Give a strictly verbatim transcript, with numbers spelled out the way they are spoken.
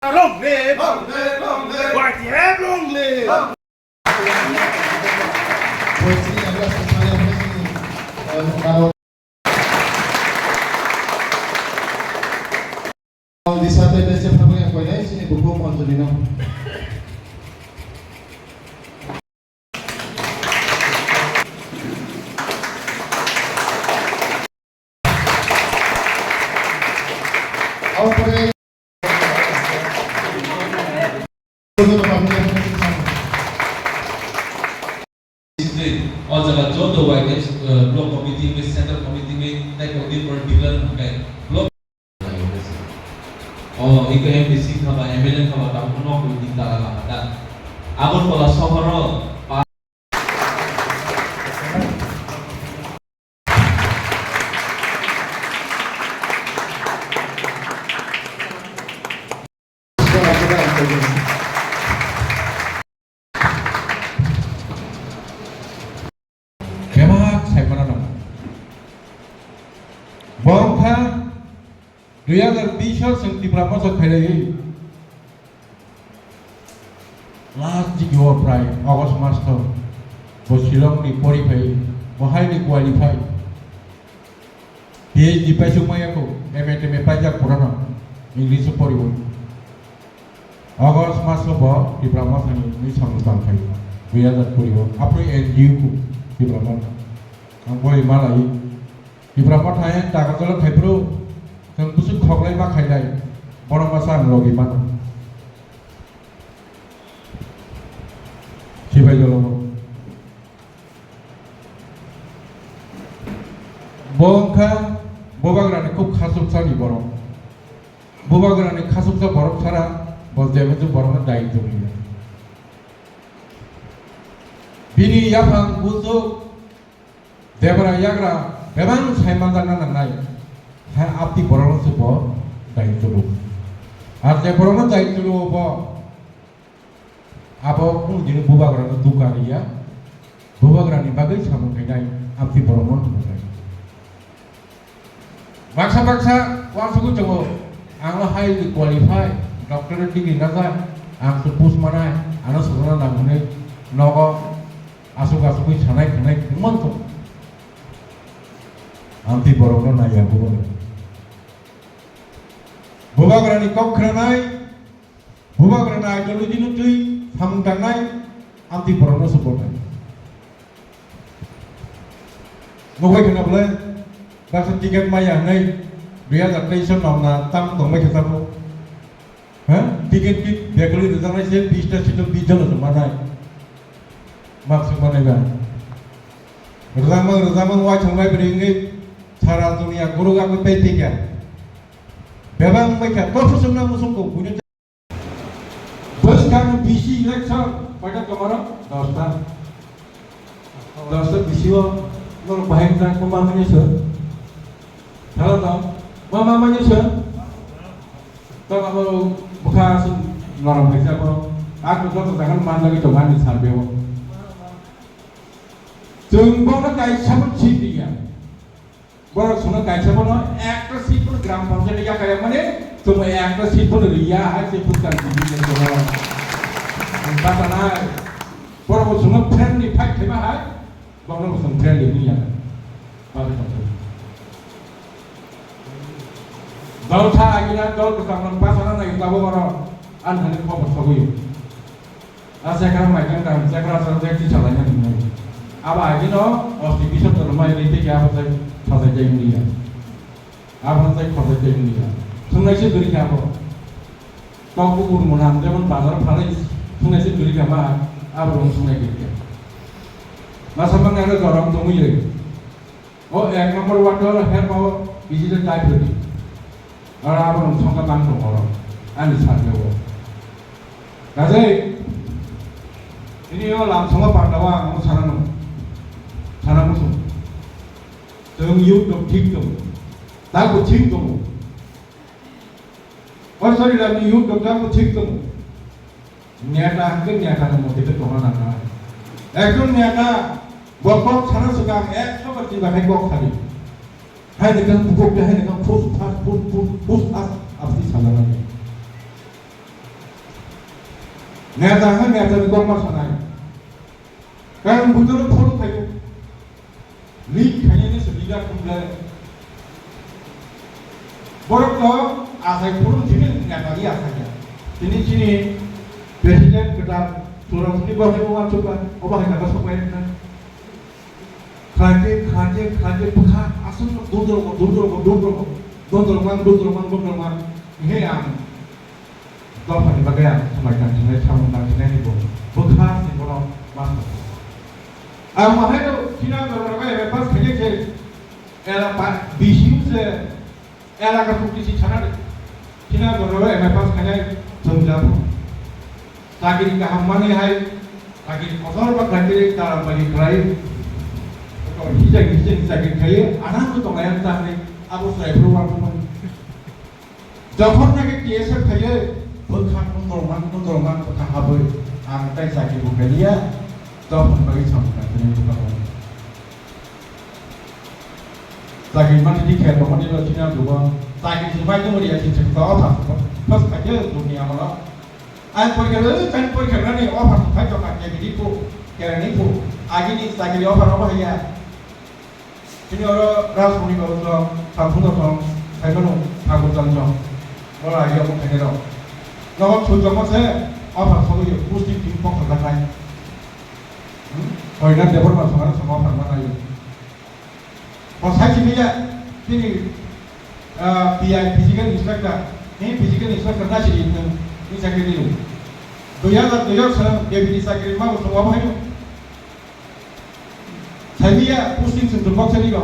Long live! Long live, long live! Y T F long live! Long live! Disate dese phabai ang koinai chini bukhuk Anjali no. Aboni pore O jaga joto Y T F, eh, block committee bai, central committee bai, tei committee political hwnkhe block. O, iko M D C khaba, M L A khaba, tabuk no koi di tala lama da. Agartala sohoro pa- Bebak saimano nango. Borok kha dui hazar bish o chwng Tipra Motha khailaiwi last jigio prai August mas o bo Shillong ni pori phai, bo highly qualified. P H D paisuk maya kho, M A T M A paijak purano, English o poriwi. August mas o bo Tipra Mothani ni samung tang khai, dui hazar kuri o. Apni N G O kho Tipra Motha. Ang boi malai, Tipra Motha yang daga jolo khai phuru, chwng bwswk khoklai ma khailai, bono masa ang logi mano. Sibai jolo. Bo wngkha bubagrani khub khasuksani borok. Bubagrani khasuksa borok sara bo jebonjak borokno dayitw rwya. Bini yaphang buchuk debra yagra bebak sai manjakna nangnai, hai abdi borokno se bo dayitw rw. Ar je borokno dayitw rw bo, abo kunu dino bubagrano dukha riya, bubagrani bagwi samung khainai amtwi borokno thumnai. Baksa baksa uansugwi tongo, ang highly qualified, doctorate degree najak, ang se post manai, ano sajana nang hwnwi nogo aswk aswkwi sanai khwnai thwngmang tongo. Amtwi borokno naiya bubagra. Bubagrani kok khwnanai, Bubagrani ideology no twi samung tangnai amtwi borokno support nai. Nukbai kheno bole baksa ticket maya hwnwi dui hazar teis o nokna tam tongbai khe tabuk. Ha? Ticket ki bekuli rwjaknai se bis ta seat o bis jon se manai. Maksuk manai ba. Rwjakmang rwjakmang uaisong bai bwrwi wngwi sara duniya guruk agwi tei tikya. Bebak wngbai kha, tor phusung na musung kok buino. Bwskang B C election koita tongo ro? Dosta. Dosta B C o norok bahai wngkha, ma ma manya sir? Salo tong, ma ma manya sir? Tong abo bwkha aswk norok phaisa borok. Ako joto jaga manjagwi tongo ani survey o. Chwng bono kaisa bo seat riya. Borok chwngno kaisa bono ekta seat bono gram panchayat ya kaya mani chwngno ekta seat bono riya hai se bwskang simi ni bono. Bata nai. Borok bo chwngno friendly fight khaima hai. Borok bo chwng friendly wngya. Bata nai. Dol tha agina dol bwskang no bata nai tabuk oro. Ani thani khobor sogwi. A chekra maikang dam, chekra chwng tei twi salaina hinwi. Abo agino osti bisor tongma ri tei abo tei sajai tei wngya. Abo tei khosai tei wngya. Thungnai se duri kha abo. Tok bukur mwnam jemon bazar phalai thungnai se duri kha ba abo rong thungnai duri kha. Masa mangna ro jorong tongwi. O ek number ward o herbo B J P type rwdi. Aro abo rong songkha bang tong oro. Ani sakhe o. Kajai, ini o lam songkha panda o ang sana no. Sana musu. Tong youth tong thik tong. Tabu thik tong. O sorry, lamni youth doctor bo thik tongo. Neta hwnkhe neta ni mote khe tongna nangnai. Ekjon neta bo kok sana swkang ekso bar chiba khai kok sadi. Hai ni kang bukuk de hai ni kang phus phas phus phus phus as absi salanani. Neta hwnkhe neta ni kokma sanai. Karon buitoro phoro khaio. Lead khainani se leader thumle. Borok no asai phuru chini neta ni asai ya. Tini chini president kwtal Surajni bo hai uansukha, obo hai kha sokbai na. Khlaide, khlaide, khlaide, bwkha aswk dudrogo, dudrogo, dudrogo, dudromang, dudromang, dudromang. He ang dophani bagwi ang swmai tangsinai, samung tangsinai ni bo bwkha se bono ma sa. Ang bahai no china dorbar bai M A pass khainai se era pa, B C U se Elaka pukti si thana de. Thina borok M A pass khainai chwng japho. Chakiri kaham manwi hai, chakiri kotor ba chakiri karambari khlai. Hijak hijak chakiri khlai, anang to tongai ang chakri, abo sai phuru wang phuru. Jokhon naki T S F khlai, bwkha kundrong man, kundrong man, bwkha habwi, ang tai chakiri bo khlaiya, jokhon bagwi samung khlai khlai bwkha bo. Chakri mani di khe, bo mani lo chini ang dugo. Chakri si mai tongri ya, si chakri to offer. First khaje dunia mano. Ai porikha, eh, kan porikha nani offer to khai to ka, K B D po, kerani po. Agi ni chakri offer obo haya. Chini oro Rajmoni babu to, Samsung to, Saimano, Thakur Chan to. Oro agi obo khai ro. Nogo chu joma se offer sobo yo, posting tin pok kha khai. Hmm? Hoina Debbarma songana songo offer manayo. Bo sai simi ya, chini, ah, P I, physical instructor, ni physical instructor na siri nung, ni chakri ni. Dui hazar dui o song deputy chakri ma bo song abo haino. Sai mi ya, posting sung tu box ni ba.